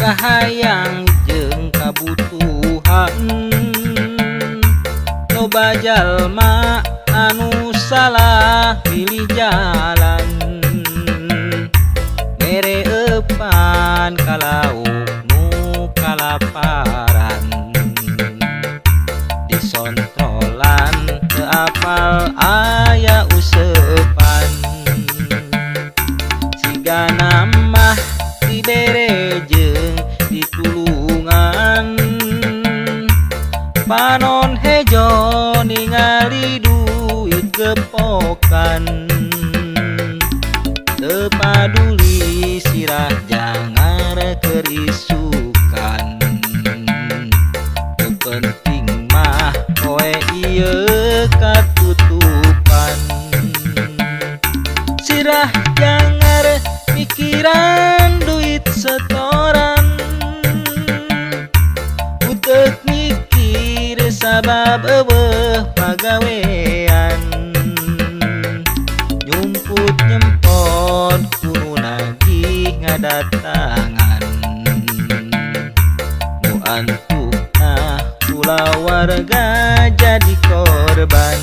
Kahayang jeung kabutuhan. Loba jalma anu salah milih jalan. Mere eupan ka lauk nu kalaparan. Disontrolan teu apal aya useupan. Sigana mah dibere jeung ditulungan. Panon hejo ningali duit gepokan. Teu paduli sirah jangar keur isukan. Nu penting mah poe ieu katutupan. Sirah jangar mikiran duit setoran. Uteuk mikir sabab eueuh pagawean. Nyumput nyempot ku nu nagih ngadatangan. Nu antukna kulawarga jadi korban.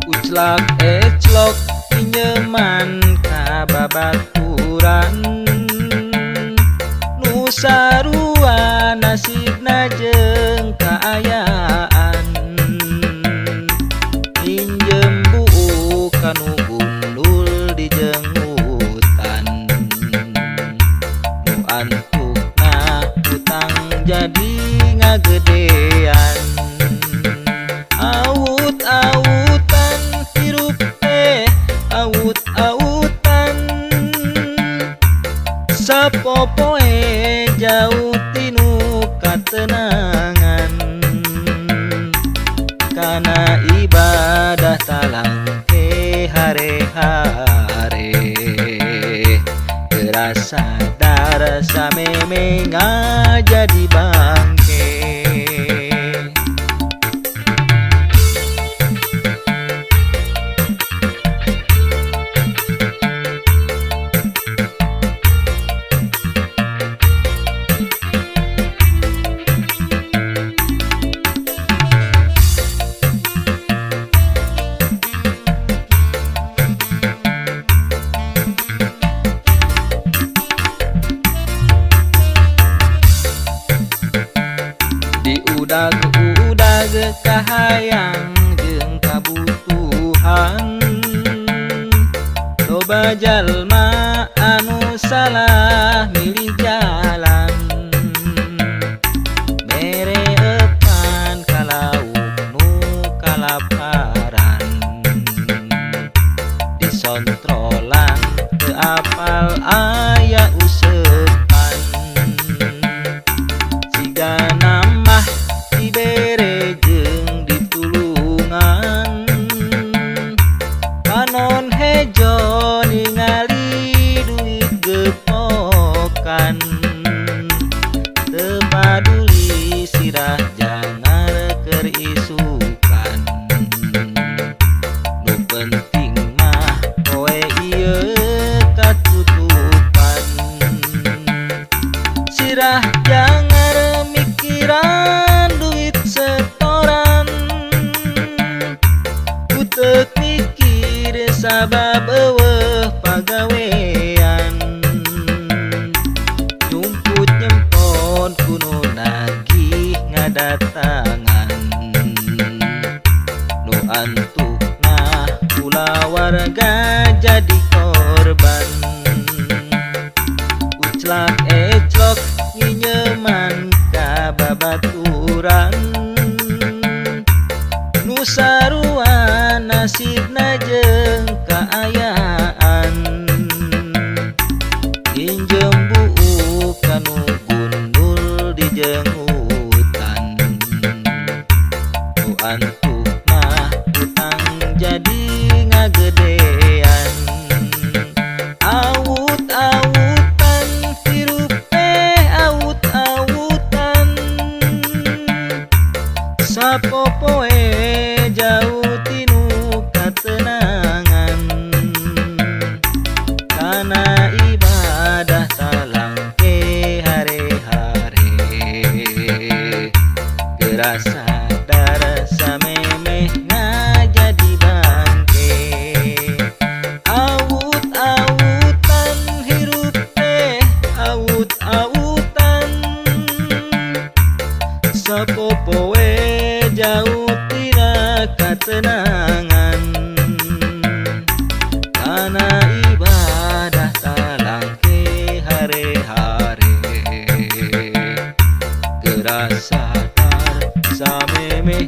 Uclak eclok pinjeman ka babaturan. Nu sarua nasibna jeung kaayaan. Minjem buuk ka nu gundul di jengutan. Nu antukna hutang jadi ngagedean. Awut-awutan hirup teh awut-awutan. Sapopoe jauh tinu katenangan. Kana ibadah talangke hare-hare. Teu sadar sameme ngajadi bangke. Diudag-udag kahayang jeung kabutuhan. Loba jalma anu salah milih jalan. Mere eupan ka lauk nu kalaparan. Disontrolan teu apal aya useupan. Sigana mah dibere jeung ditulungan. Panon hejo ningali duit gepokan. Teu paduli sirah jangar keur isukan. Nu penting mah poe ieu katutupan. Sirah jangar mikiran duit setoran. Uteuk mikir sabab eueuh pagawean. Nyumput nyempot ku nu nagih ngadatangan. Nu antukna kulawarga jadi korban. Uclak eclok nginyeman ka babaturan. Nu sarua nasibna jeung kaayaan. Injem buuk kanu gundul. Geura sadar samemeh ngajadi bangke. Awut-awutan hirup teh, awut-awutan. Sapopoe jauh tina katenangan. Kana ibadah talangke hare-hare. Geura sadar samemeh.